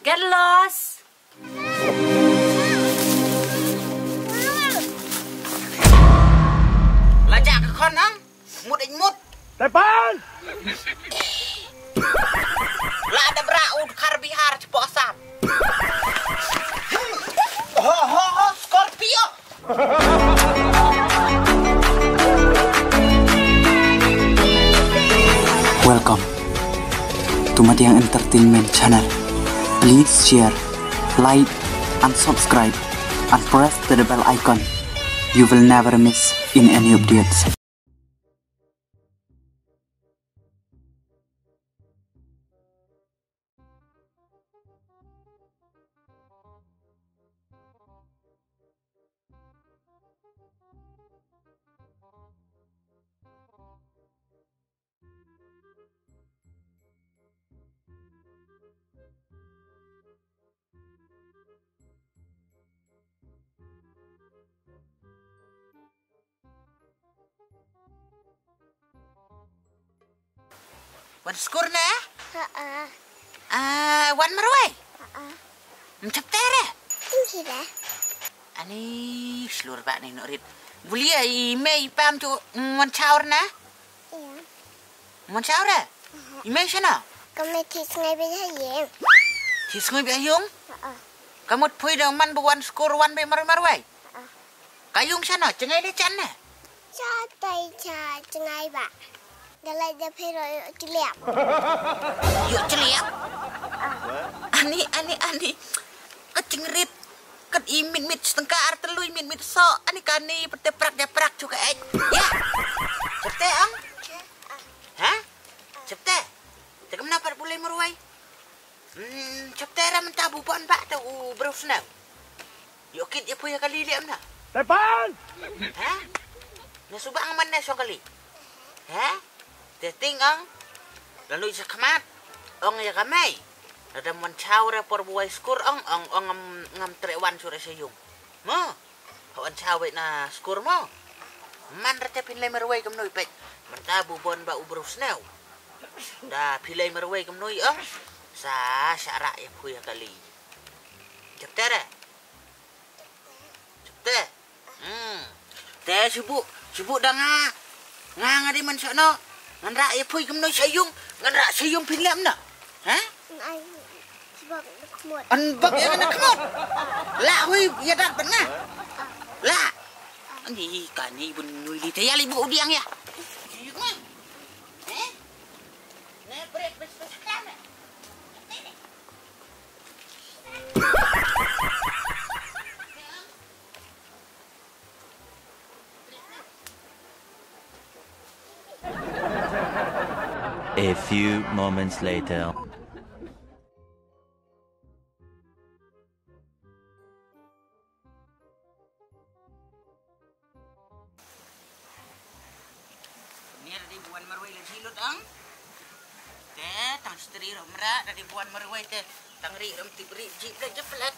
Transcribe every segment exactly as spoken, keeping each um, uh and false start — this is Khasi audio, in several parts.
Get lost. La jah ka khon ang. Mut ing mut. Tepan. La da bra u khar Bihar chapoh Assam. Ho ho ho Scorpio. Welcome to Madiang Entertainment Channel. Please share, like, and subscribe, and press the bell icon. You will never miss in any updates. Wan skur ne? Ha ah. Ah, wan marwei? Ha ah. Mchap tere? Tinghi de. Ani slur ba ni norit. Bulia i mei pam tu wan chaur na? Iya. Wan chaur de? I mei sana? Kami thi sngai bejayeng. Thi sngai bejayeng? Ha ah. Kamut pui dong man bu wan skur wan be marwei marwei? Ka yung shano, chengai le chan ne? Cha tai cha chengai ba. Galai da phero yo chliap. Yo chliap? Ani, ani, ani. Ka chingrit. Kat i mit mit setengka ar telui mit mit so. Ani kani pete prak ja prak chuka ek. Ya. Chepte ang? Ha? Chepte. Te kamna pat bulai marwai. Hmm, chepte ra mynta bu bon ba te u bro snem. Yo kit ya puya kali liam na. Tepan! Ha? Na subang man na song kali. Ha? Te ting ang. Lalu isa khamat. Ong ya kamai. Nadam wan chaw ra por buai skur ong ong ong ngam ngam tre wan sura sayung. Mo. Hawan chaw na skur mo. Man rete pin lai marwai kam noi pet. Mynta bu bon ba u bro snew. Da phi lai marwei kam noi ong. Sa sa ra ya phuya kali. Chepte re. Chepte. Hmm. Te sibu, sibu da nga. Nga nga di man sano. Ngan ra ya phui kam noi sayung. Ngan ra sayung phin lem na. Ha? Ngan bak na kmot. An bak ya na kmot. La hui ya dak ben na. La. Ani kani bun nui li te ya li bu diang ya. Sayung ma. Eh? Ne break bes bes kame. A few moments later. Ni da dei buan marwei la jilut ang. Te tang stri ro mra da dei buan marwei te tang ri ram tip ri ji plek je plek.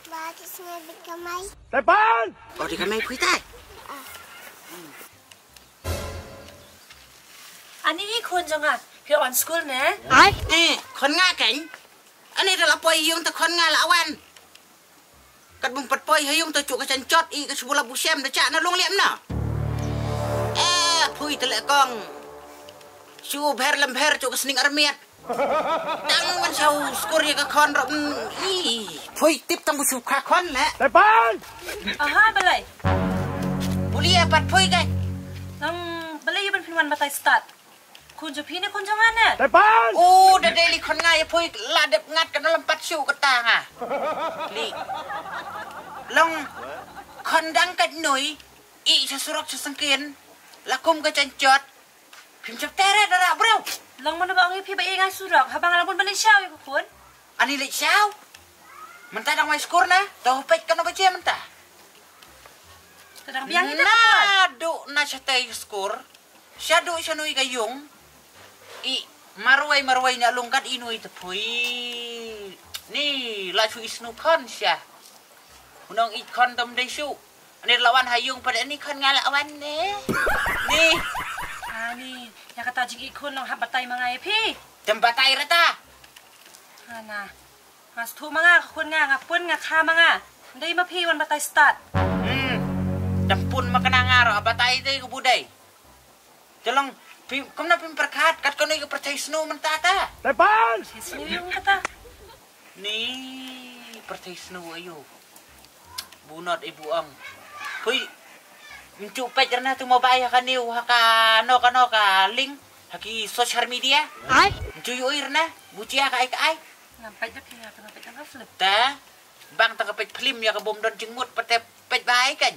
Ba ti sngai bit kamai. Tepan! Oh di kamai pui tai. Ani i khun jong nga phi on school ne? Ai, eh, khun nga kan. Ani da la poi yung te khun nga la wan. Kat bung pat poi ha yung to chu ka chan chot i ka shu la bu sem da cha na long liam na. Eh, phui te le kong. Shu bher lem bher chu ka sning armiat. Tang wan shu skur ya ka khon ro. I, phui tip tang bu shu ka khon le. Tepan! Aha, balai. Puli ya pat phui kai. Tang balai ya ban phin wan batai start. Khun jong phi ne khun jong nga ne? Tepan! Oh, da dei li khun nga ya phui la dep ngat ka dalam pat shu ka ta nga. Li. Long khun dang kat noi i sa surok sa sengkin. La kum ka chan chot. Phim chap tere da ra bro. Long mana ba ong phi ba i ngai surok haba nga la bun ba le shaw ya khun. Ani le shaw. Mynta dang wai skur na. To pet ka no ba che mynta. Tadang biang ita. Na du na chatai skur. Sha du sha nui ka yung. I marwai marwai na lungkat i nui te phui. Ni la chu isnu khon sha. Hunong i khon dom dei shu. Ani lawan ha yung pada ni khon nga lawan ne. Ni. Ani, ya kata jing i khun long hap batai mangai phi. Tem batai rata. Ana. Nga sngewthuh ma nga ka khun nga, nga pun nga kha ma nga. Ndei ma phi wan batai stad. Hmm. Dang pun ma kane nga ruh batai dei ka budai. Te long phi kumno phim pyrkhat kat kane ka pyrthei sniew mynta ta. Pyrthei sniew ïa u kata. Ni pyrthei sniew aïu. Bunot ibu ong. Phi. Mchu peit rna tu mobile ha kane ha kano kano ka link ha ki social media. Ai. Mchu ïohi rna bu jia ka ai ka ai. Ngam peit da phi nga tang peit ka film. Ta bang tang peit film ïa ka bym don jingmut pat te peit ba ai kan.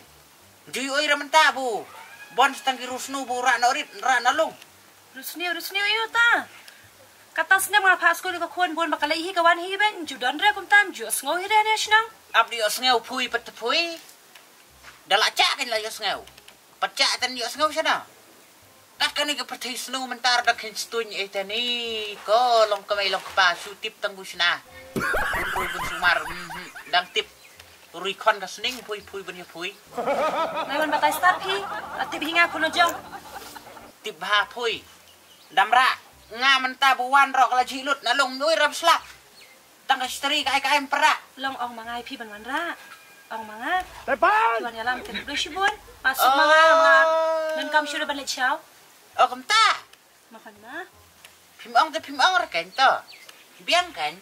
Mchu ïohi rna mynta bu bon tang ki rusnu bu ra no rit ra no lung. Rusnu rusnu ïu ta. Kata snem nga phah skul ka khun bun ba ka lei hi ka wan hi ben ju don re kumta ju sngew hi re ne shnong. Ap di sngew phui pat phui. Da la chah kan la ïohsngew. Pat chah tan ïohsngew shano. Kat kane ka pyrthei sniew mynta da khein stuñ eh tani. Ko long kmai long kpa shu tip tang bu shna. Bun rui bun sumar. Mhm. Dang tip. Rui khon ka sning phui phui bun ïa phui. Nai wan batai stad phi. La tip hi nga khun jong. Tip bha phui. Dam ra. Nga mynta bu wan rok la jhi lut na long nui rap slap. Tang ka stri ka ai ka ai mpra. Long ong ma nga ïa phi ban wan ra. Ong ma nga. Tepan. Wan ïalam te doi shibun. Masuk ma nga ma nga. Nan kam shu ban leit shaw. Oh kumta. Ma khan ma. Phim ong te phim ong ra kan to. Biang kan.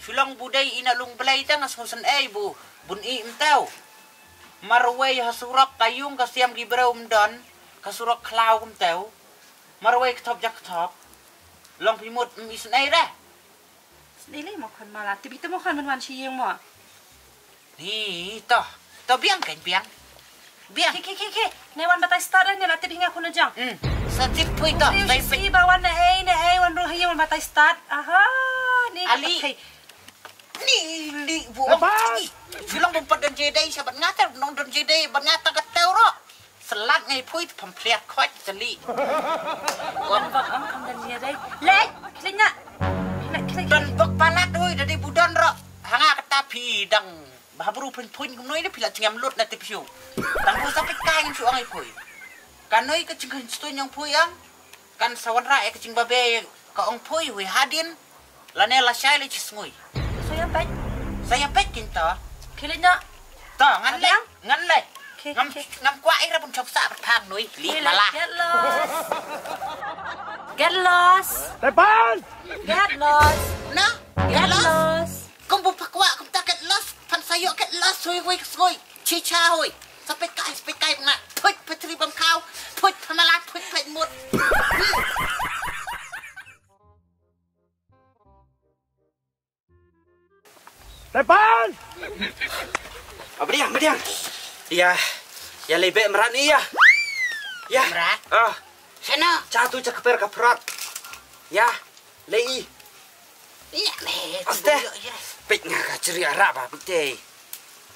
Shu long bu dei ina lung blei tang as ngusan ei bu. Bun i mtau. Marwei ha surok ka yung ka siam ki breu mdon. Ka surok khlaw kumtau. Marwei ktop jak ktop. Long phi mut mi snei ra. Snei lei mo khon ma la. Tibi te mo khon man wan shi yeng mo. Ni to. To biang kan biang. Biang. Ki ki ki ki. Ne wan batai stad ne la tibi nga khon jang. Hmm. Sa tip pui to. Ni tai shi pui. Ba wan ne ei ne ei wan ru hayi wan batai stad. Aha. Ni ali. Ni li bu. Apa? Ni. Shu long bum pat don je dei sa bat ngata nong don je dei bat ngata ka tau ro. Selat ngai phui te pamphlet khot jeli. Wan bok am kam dan dia dai. Lek, klik nak. Klik, klik. Dan bok palat oi dadi budan ro. Hanga kata phi dang. Bah bru pun pun kumnoi ni phi la chingam lut na tip shu. Tang bu sapit kai ngam shu angai phui. Kanoi ka chingkan stu nyong phui ang. Kan sawan ra e ka chingbabe ka ong phui hui hadin. Lane la shai le chi sngui. Sa ïa peit. Sa ïa peit kin to. Khie leit noh. To ngan leit. Ngan leit. Khie, ngam khie. Ngam kwah ira bun chok sa phang nui. Li mala. Get lost. Get lost. Tepan. Get lost. Na? Get lost. Kum bu pakwa kum ta get lost. Pan sa ïoh get lost hui hui sngui. Chi cha hui. Sa peit kai, sa peit kai nga. Put putri bam kau. Put pamala, put put mut. Tepan! Abdiang, abdiang. Ya. Ya lei be merat ni ya. Ya. Merat? Ah. Sana. Jatuh cak per ka perat. Ya. Lei. Iya, me. Aste. Pek nga ka ceri arak ba pek te.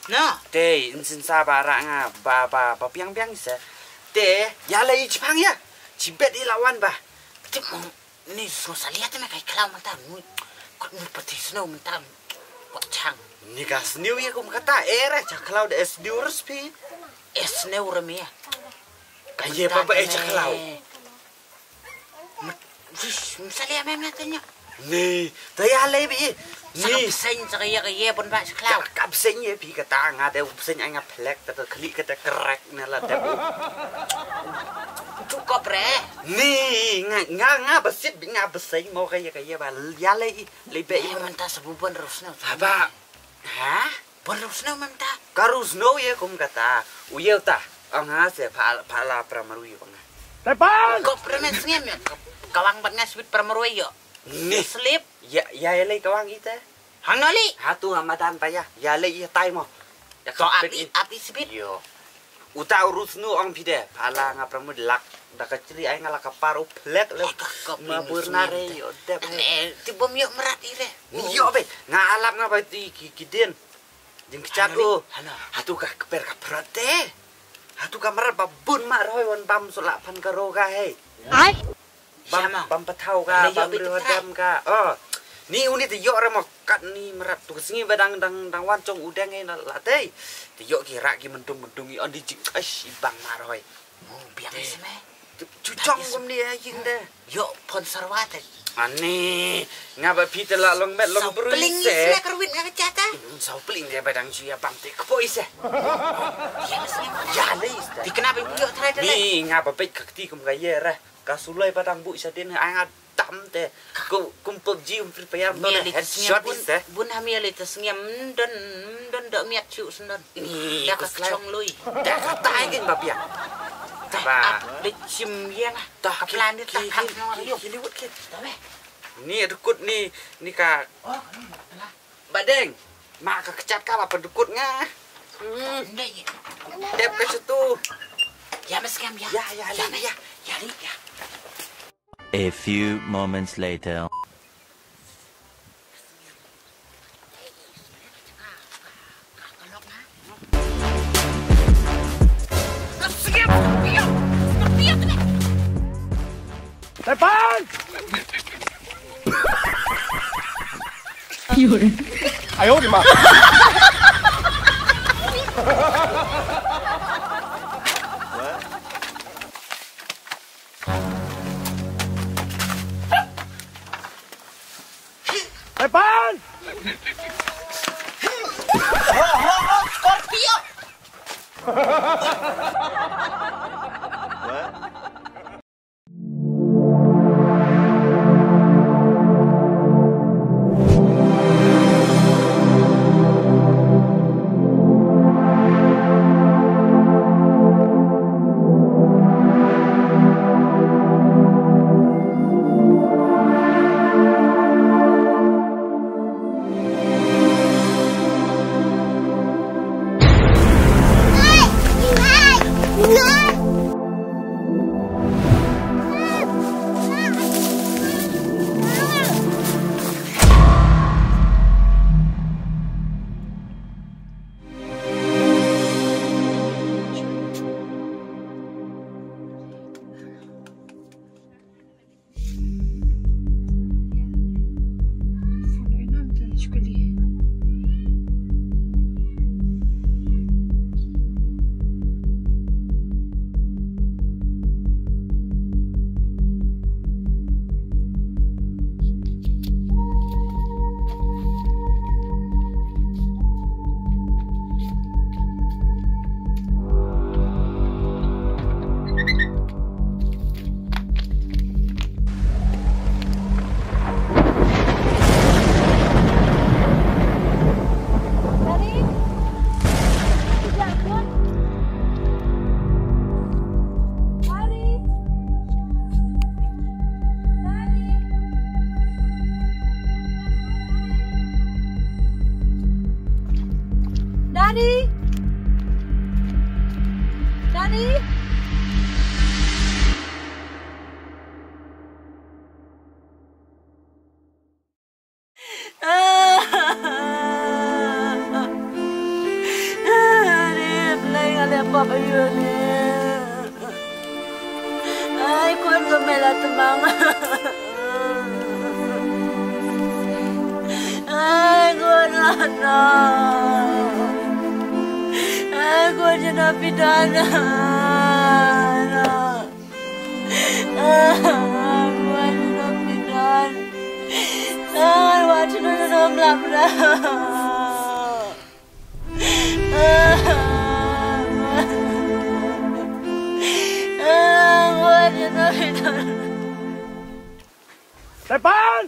No. Te, insin sa ba arak nga ba ba ba piang piang sa. Te, ya lei chipang ya. Chibet i lawan ba. Tip mo. Ni sngewsih liat me kai khlaw mynta ngi. Kot ngi pati sniew mynta. Wat chang. Ni ka sniew ïa kum kata era cha khlaw da sniew res phi. Sniew rem ïa. Ka ye pa ba e cha khlaw. Sngewsih liat me me tanya. Ni, ta ya lei bi. Ni. Seng seng sa ka ye ka ye pun ba cha khlaw. Ka seng ye phi kata nga de seng ai nga phlek ta ka khli kata krek. Nala dep. Cukup re. Ni nga nga nga besit nga beseng mo kaya kaya ba ya lei lei be. Eh, mynta sa bu bun rusno. Haba. Ha? Bun rusno mynta. Ka rusno ye kum kata. Uye uta. Ong ha se pha pha la pramru ye bang. Tepan. Kop remen sngem ya. Kawang bat nga sweet pramru yo. Ni. Slip. Ya ya lei kawang ite. Hang noli. Hatu ha madan ta ya. Ya lei ya tai mo. Ya to api api sibit. Yo. Uta urus nu ong pide. Pala nga pramud lak. Da ka chri ai nga la ka paru plek le. Ma pur na re yo dep. Eh, ti bom yo merat ire. Yo be. Nga alap nga ba ti ki ki din. Jing kechat u. Hatu ka keper ka prate. Hatu ka merat ba bun ma roi wan bam sulak pan ka roga he. Ai. Bam bam pathaw ka bam ri hodam ka. Oh. Ni uni te yok re mo kat ni merat tu sngi ba dang dang dang wan chong udeng e na la te. Te yok ki rak ki mentung mentung i on di jing ai si bang maroi. Mo biang se me. Chuchong kum ni ïing de. Yo, phon sarwa te. Ani, nga ba phi te la long met long brui pling se. Sle kerwit nga ka chata. Saw pling de ba dang ju ïa bam te kpoi se. Ya le iste. Ti kena ba yo trai te le. Ni nga ba peit ka kti kum ka ye re. Ka suloi ba dang bu sa din ai nga dam te. Ku kum PUBG um Free Fire don headshot iste. Bun ha mi le te sngiam don don do miat chu sendon. Ni da ka chong lui. Da ka tai kin ba pia. Ba. Be chim yang. Dah, ka plan ni tak kan ki, ki, ki liwat ki. Ni dukut ni, ni ka. Badeng. Ma ka kechat ka la pa dukut nga. Hmm. Dep ka situ. Ya mes kam ya. Ya, ya, ya, ya. Ya, ya. A few moments later. Tepan! 哎呦我的妈！ Tepan! Ho, ho, ho, Scorpio! Daddy! Daddy! Ai, kwah ka mela temang. Ai, kwah na na. Ai, kwah je na pidana. Ai, kwah je na pidana. Ai, wah je na na mlap na. Tepan!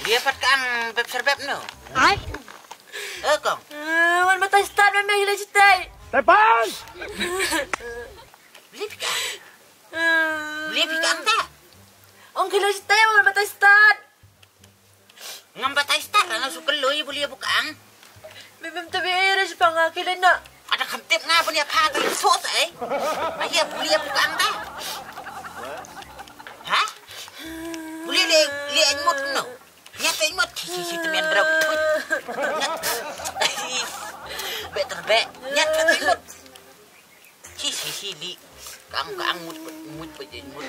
Lia pat ka ang bep ser bep no. Ai. Eh, kong. Eh, wan batai start, wan meh gila jitai. Tepan! Beli pika. Beli pika ang ta. Ong gila jitai, wan batai start. Ngam batai start, nga su keloi beli bukang. Mimim tabi era jipang aki lena. Ada kam tip nga beli apa tu sos eh. Ayo beli bukang ta. Te ai mut no. Ngat te ai mut. Shi shi shi te mian rau. Ngat. Be ter be. Ngat te ai mut. Shi shi shi li. Kang kang mut mut mut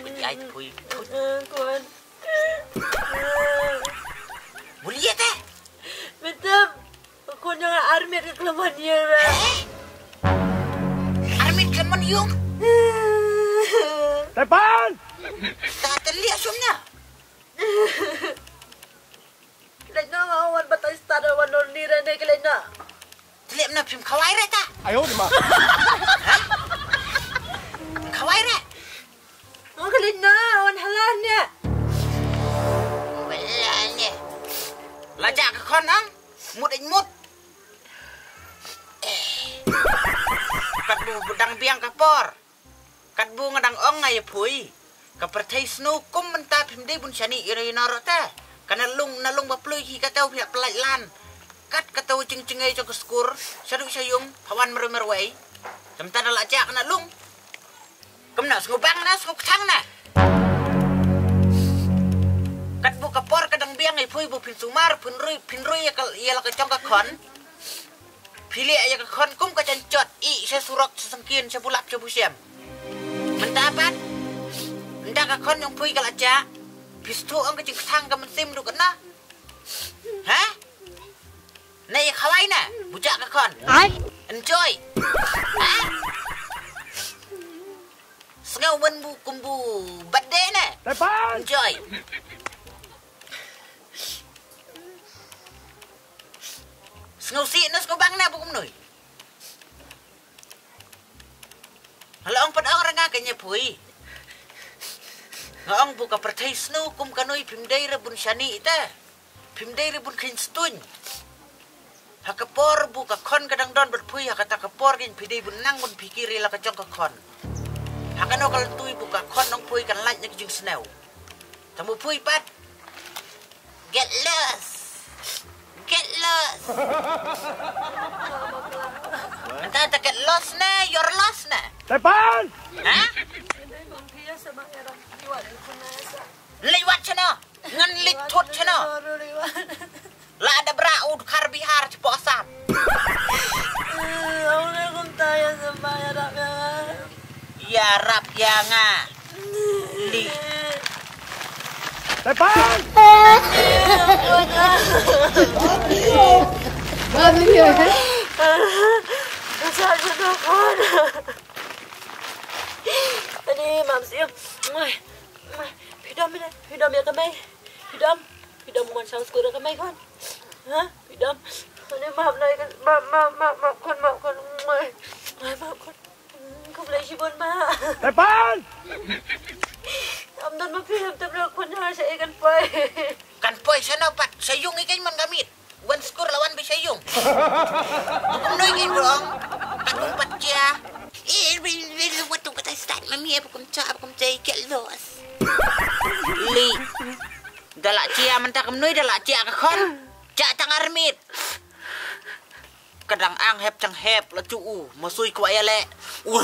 mut ai pui. Kon. Buli ya te. Betul. Kon yang armit ke kelaman ya. Armit kelaman yung. Tepan. Tak terlihat sumnya. Lek na ma wan batai stad wan nor ni rene ke lek na. Telip na phim khawai re ta. Ayo di ma. Khawai re. Wan ke lek na wan halan ya. Halan ya. Lajak ke khon ang. Mut ik mut. Kat bu dang biang ka por. Kat bu nga dang ong nga ïa phui. Ka pyrthei snu kum mynta phim dei bun shani ira ïa nor te. Ka na lung na lung ba plui hi ka tau phi ap lait lan. Kat ka tau jing jingei jong ka skur. Sharu shayung phawan meru merwei. Tam ta da la jak na lung. Kum na sngu bang na sngu ktang na. Kat bu ka por ka dang biang ïa phui bu phin sumar phin rui phin rui ïa ka ïa la ka jong ka khon. Phi leh ïa ka khon kum ka jan jot i sha surok sha sangkien sha bulap sha bushem. Mynta pat. Mynta ka khon jong phui ka la ja. Phi stu ong ka jingktang ka mynsiem du ka na. Ha? Na ïa khawai na. Bujak ka khon. Ai. Enjoy. Ha? Sngew wen bu kum bu birthday na. Enjoy. Sngew si na sngew bang na bu kum nui. Hala ong pat ong ranga ka nya phui. Nga ong bu ka pyrthei snu kum ka nui phim dei re bun shani ita. Phim dei re bun khin stuin. Ha ka por bu ka khon ka dang don bad phui ha kata ka por kin phi dei bun nang bun phi kiri la ka jong ka khon. Ha ka no ka lantui bu ka khon nong phui kan lait na ka jing snew. Tamu phui pat. Get lost. Get lost. Anta ta get lost na, you're lost na. Tepan! Ha? Liwat chano. Ngan lit thut chano. La da bra ud khar Bihar chpo Assam. Ïa rap ïa nga. Li. Tepan. Ani mam siap. Phi dom ïa, phi dom ïa ka mei. Phi dom, phi dom mon sang skur ka mei kon. Ha? Phi dom. Ani map nai kan, map, map, map, map kon, map kon. Map kon. Khublei shibun ma. Tepan. Am don ma phi am tep ro kon ha sha e kan poi. Kan poi sha no pat, sha yung i kan man ka mit. Wan skur la wan bi sha yung. Bukum noi kin bro. Kan bum pat kia. Eh, ri ri ri wat tu kata start mami eh bukum cha bukum cha get lost. Li. Da la chia mynta kam noi da la chia ka khon. Cha tang armit. Ka dang ang hep chang hep la chu u. Ma sui kwai ale. Wah.